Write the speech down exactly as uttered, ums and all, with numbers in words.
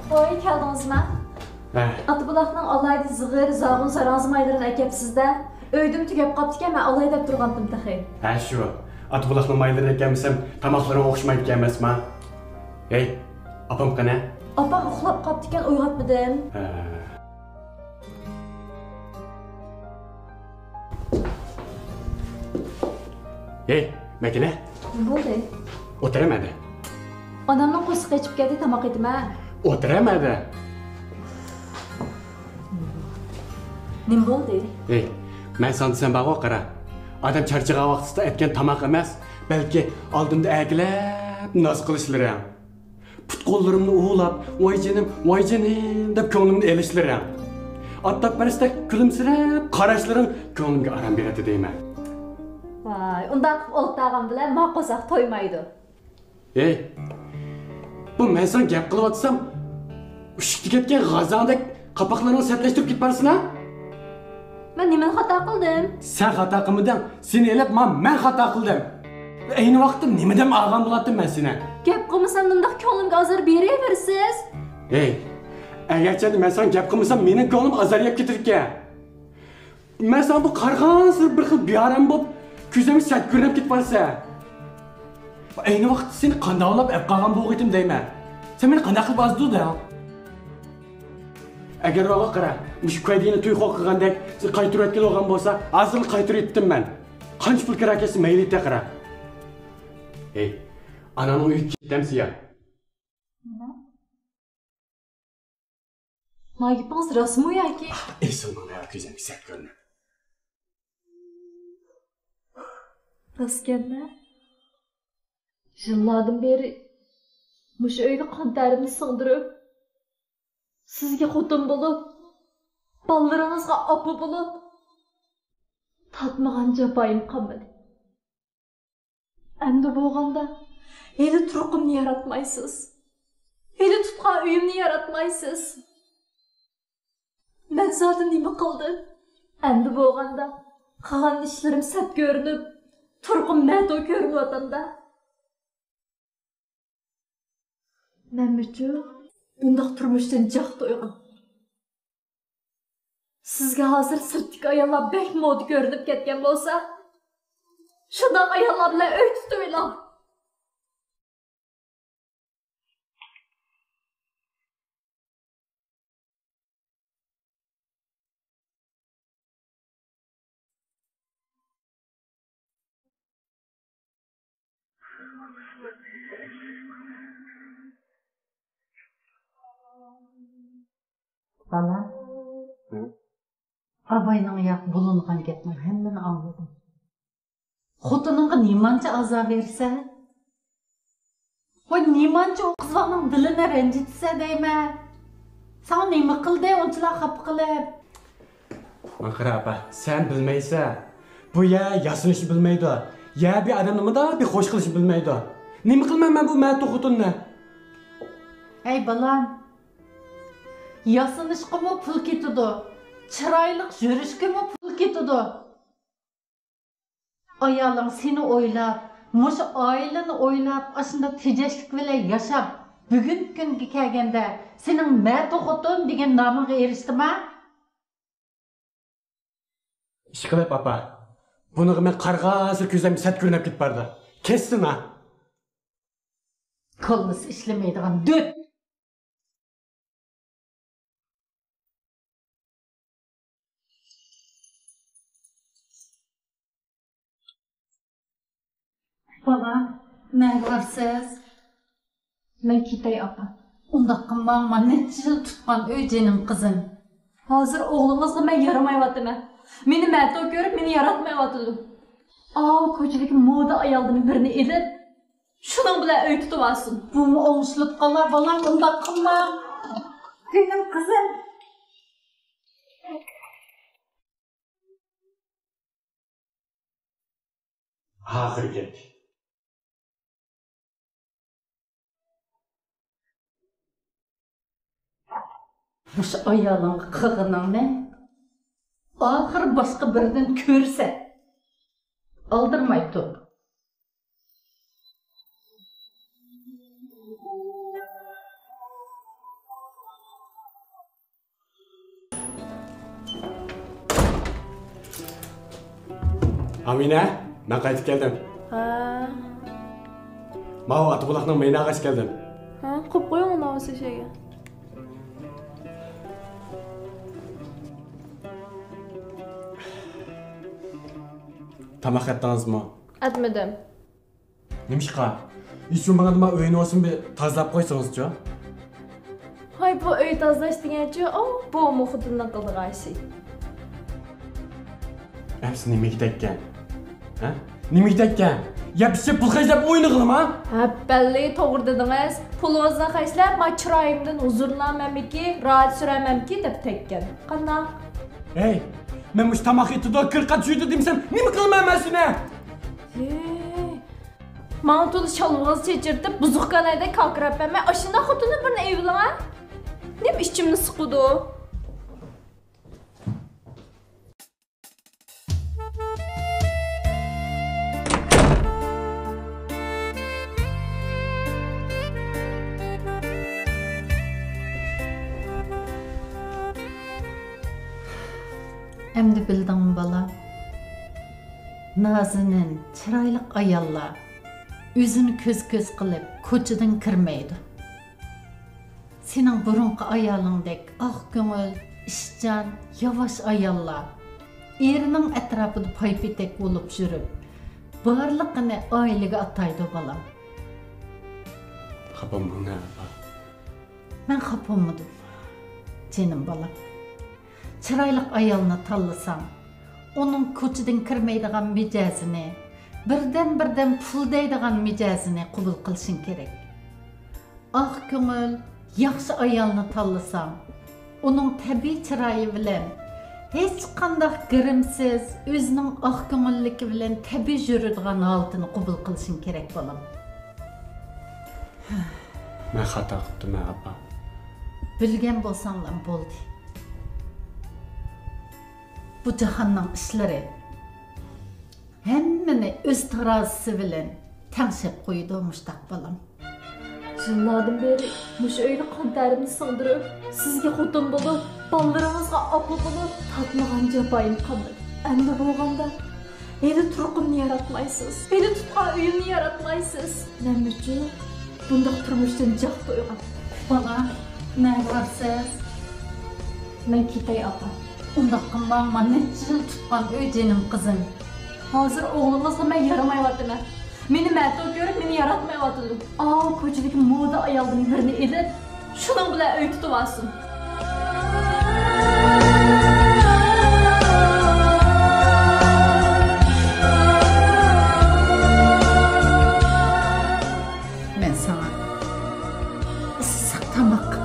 ھوي، كەلدىڭىزمۇ؟ ھە. ئاتابۇلاقنىڭ ئالاھىدە زىغىر، زاغۇن، زاراڭزا مايلىرىنى ئەكەپسىز-دە. ئۆيدىمۇ تۈگەپ قاپتىكەن، مەن ئالاي دەپ تۇرغانتىم تېخى. ھە، شۇ. ئاتابۇلاقنىڭ مايلىرىنى ئەكەلمىسەم، تاماقلىرىڭ ئوخشىمايدىكەن ئەمەسما؟ ھەي، ئاپام قېنى؟ ئاپام ئۇخلاپ قاپتىكەن، ئويغاتمىدىم. ھە. ھەي، مەكىنە. نېمە بولدى؟ ئولتۇرە مەدە. ئانامنىڭ قورسىقى ئېچىپ كەتتى، تاماق ئېتىمەن. ئولتۇرە مەدە. نېمە بولدى؟ ھەي، مەن ساڭا دېسەم بارغۇ، قارا. ئادەم چارچىغان ۋاقتىسىدا ئەتكەن تاماق ئەمەس، بەلكى ئالدىمدا ئەركىلەپ ناز قىلىشلىرى. پۇت-قوللىرىمنى ئۇۋىلاپ، ۋاي جېنىم، ۋاي جېنىم دەپ كۆڭلۈمنى ئېلىشلىرى. ئاپتاپپەرەستەك كۈلۈمسىرەپ قاراشلىرىڭ كۆڭلۈمگە ئارام بېرەتتى دەيمەن. ۋاي، ئۇنداق قىلىپ ئولتۇرغان بىلەن ما قورساق تويمايدۇ. ھەي، بۇ مەن ساڭا گەپ قىلىۋاتسام، ئۈشۈكتە كەتكەن غازاڭدەك قاپاقلىرىڭنى سەتلەشتۈرۈپ كېتىپ بارىسەن ھە؟ مەن نېمىنى خاتا قىلدىم؟ سەن خاتا قىلمىدىڭ، سېنى ئېلىپ ما مەن خاتا قىلدىم. ئەينى ۋاقىتتا نېمە دەم ئالغان بولاتتىم مەن سېنى؟ گەپ قىلمىسام نېمانداق كۆڭلۈمگە ئازار بېرىۋېرىسىز؟ ھەي، ئەگەرچە مەن ساڭا گەپ قىلمىسام مېنىڭ كۆڭلۈم ئازار يەپ كېتىدىكەن. مەن ساڭا بۇ قارىغانسېرى بىر خىل بىئارام بولۇپ، كۆزۈمگە سەت كۆرۈنۈپ كېتىپ بارىسەن. ئەينى ۋاقىتتا سېنى قانداقلاپ ئەپ قالغان بولغىيتىم دەيمەن. سەن مېنى قانداق قىلىپ ئازدۇردۇڭ؟ ئەگەر ماڭا قارا، مۇشۇ كويدىنى توي قىلغاندەك سېنى قايتۇرۇۋەتكىلى بولغان بولسا، ھازىرلا قايتۇرۇۋېتىتتىم مەن. قانچە پۇل كىرا كەتسە مەيلى ئېيتە قارا. ھەي، ئاناڭنىڭ ئۆيىگە كېتەمسە يا؟ ما گېپىڭىز راستمۇ ياكى؟ ئېسىلماڭ يا كۆزۈمگە سەت كۆرۈنۈپ. راستكەن-دە. يىللاردىن بېرى مۇشۇ ئۆيدە قان تەرىمنى سىڭدۈرۈپ، سىزگە خوتۇن بولۇپ، بالىلىرىڭىزغا ئاپا بولۇپ، تارتمىغان جاپايىم قالمىدى. ئەمدى بولغاندا، ھېلى تۇرقۇمنى ياراتمايسىز. ھېلى تۇتقان ئۆيۈمنى ياراتمايسىز. مەن زادى نېمە قىلدىم؟ ئەمدى بولغاندا، قىلغان ئىشلىرىم سەت كۆرۈنۈپ، تۇرقۇم مەتۇ كۆرۈنۈۋاتامدا. مەنمۇچۇ بۇنداق تۇرمۇشتىن جىق تويغان. سىزگە ھازىر سىرتتىكى ئاياللار بەك مودا كۆرۈنۈپ كەتكەن بولسا، شۇنداق ئاياللار بىلەن ئۆي تۇتۇۋېلىڭ. بالا، ھە؟ ئاباينىڭ ياق بولۇنغان گەپنىڭ ھەممىنى ئاڭلىدىم. خوتۇنۇڭغا نېمانچە ئازار بېرىسەن؟ ۋاي، نېمانچە ئۇ قىزۋاقنىڭ دىلىنى رەنجىتىسەن دەيمەن. ساڭا نېمە قىلدى ئۇنچىلا خاپا قىلىپ؟ ماڭا قارا ئاپا، سەن بىلمەيسەن. بۇ يە ياسىنىشنى بىلمەيدۇ، يە بىر ئادەمنى مۇنداق بىر خوش قىلىشنى بىلمەيدۇ. نېمە قىلىمەن مەن بۇ مەتۇ خوتۇننى؟ ھەي بالام، ياسىنىشقىمۇ پۇل كېتىدۇ، چىرايلىق يۈرۈشكىمۇ پۇل كېتىدۇ. ئايالىڭ سېنى ئويلاپ، مۇشۇ ئائىلىنى ئويلاپ، ئاشۇنداق تېجەشلىك بىلەن ياشاپ، بۈگۈنكى كۈنگە كەلگەندە سېنىڭ مەتۇ خوتۇن دېگەن نامىڭغا ئېرىشتىما؟ ئىشقىلىپ ئاپا، بۇنىڭغا مەن قارىغانسېرى كۆزۈم سەت كۆرۈنۈپ كېتىپ بارىدۇ. كەتسۇن ھە. كاللىسى ئىشلىمەيدىغان دۆت. بالا، نەگە بارسىز؟ مەن كېتەي، ئاپا. ئۇنداق قىلماڭ، مانا نەچچە يىل تۇتقان ئۆي، جېنىم قىزىم. ھازىر ئوغلىڭىزغا مەن يارىمايۋاتىمەن. مېنى مەتۇ كۆرۈپ، مېنى ياراتمايۋاتىدۇ. ئاۋۇ كوچىدىكى مودا ئايالدىن بىرنى ئېلىپ، شۇنىڭ بىلەن ئۆي تۇتۇۋالسۇن. بۇمۇ ئوڭشىلىپ قالار، بالام، ئۇنداق قىلماڭ. جېنىم قىزىم. ئاخىرى گەپ. مۇشۇ ئايالىڭغا قىلغىنىڭنى ئاخىرى باشقا بىرىدىن كۆرسە، ئالدىرىماي تۇر. ئامىنە، مەن قايتىپ كەلدىم. ھە. ماۋۇ ئاتا بۇلاقنىڭ مېيىنى ئالغاچ كەلدىم. ھە، قويۇپ قويۇڭ ئۇنى شېشەگە. تاماق ئەتتىڭىزمۇ؟ ئەتمىدىم. نېمىشقا؟ ھېچ بولمىغاندا مانا ئۆينى بولسىمۇ بىر تازىلاپ قويسىڭىزچۇ؟ ھاي، بۇ ئۆي تازىلاش دېگەنچۇ، ئاۋۇ بوۋا خوتۇننىڭ قىلىدىغان ئىشى. ئەمسە نېمىگە تەگكەن؟ ھە؟ نېمىگە تەگكەن؟ يەپ ئىچىپ پۇل خەجلەپ ئوينىغىلىما؟ ھەپپەللى، توغرا دېدىڭىز. پۇلىڭىزنى خەجلەپ، ما چىرايىمدىن ھۇزۇرلىنامەنمىكى، راھەت سۈرەمەنمىكى دەپ تەگكەن. قانداق؟ ھەي، مەن مۇشۇ تاماق ئېتىدۇ، كىر قاچ يۇيىدۇ دېمىسەم، نېمە قىلىمەن مەن سېنى؟ ھەي. ماڭا تولا شالۋىڭىزنى چېچىرتىپ، بۇزۇق كانايدەك كاكىراپ بەرمەي، ئاشۇنداق خوتۇننى بىرنى ئېلىۋېلىڭ ھە. نېمە ئىچىمنى سىقىدۇ؟ ئەمدى بىلدىڭمۇ، بالام؟ نازىنىن، چىرايلىق ئاياللار ئۆزىنى كۆز-كۆز قىلىپ، كوچىدىن كىرمەيدۇ. سېنىڭ بۇرۇنقى ئايالىڭدەك ئاق كۆڭۈل، ئىشچان، ياۋاش ئاياللار ئېرىنىڭ ئەتراپىدا پايپېتەك بولۇپ يۈرۈپ، بارلىقىنى ئائىلىگە ئاتايدۇ، بالام. خاپا بولماڭ، ئاپا. مەن خاپا بولمىدىم، جېنىم بالام. چىرايلىق ئايالنى تاللىساڭ، ئۇنىڭ كوچىدىن كىرمەيدىغان مىجەزىنى، بىردەم-بىردەم پۇل دەيدىغان مىجەزىنى قوبۇل قىلىشىڭ كېرەك. ئاق كۆڭۈل، ياخشى ئايالنى تاللىساڭ، ئۇنىڭ تەبىئىي چىرايى بىلەن، ھېچقانداق گىرىمسىز، ئۆزىنىڭ ئاق كۆڭۈللۈكى بىلەن تەبىئىي يۈرىدىغان ھالىتىنى قوبۇل قىلىشىڭ كېرەك، بالام. مەن خاتا قىپتىمەن، ئاپا. بىلگەن بولساڭلام بولدى. بۇ جاھاننىڭ ئىشلىرى ھەممىنى ئۆز تارازىسى بىلەن تەڭشەپ قويىدۇ، مۇشتاق بالام. يىللاردىن بېرى مۇشۇ ئۆيدە قان تەرىمنى سىڭدۈرۈپ، سىزگە خوتۇن بولۇپ، بالىلىرىڭىزغا ئاپا بولۇپ، تارتمىغان جاپايىم قالمىدى. ئەمدى بولغاندا، ھېلى تۇرقۇمنى ياراتمايسىز، ھېلى تۇتقان ئۆيۈمنى ياراتمايسىز. نېمە ئۈچۈن بۇنداق تۇرمۇشتىن جىق تويغان؟ بالا، نەگە بارسىز؟ مەن كېتەي، ئاپا. ئۇنداق قىلماڭ، مانا نەچچە يىل تۇتقان ئۆي، جېنىم قىزىم. ھازىر ئوغلىڭىزغا مەن يارىمايۋاتىمەن. مېنى مەتۇر كۆرۈپ، مېنى ياراتمايۋاتىدۇ. ئاۋۇ كوچىدىكى مودا ئايالدىن بىرنى ئېلىپ، شۇنىڭ بىلەن ئۆي تۇتۇۋالسۇن. مەن ساڭا ئىسسىق تاماق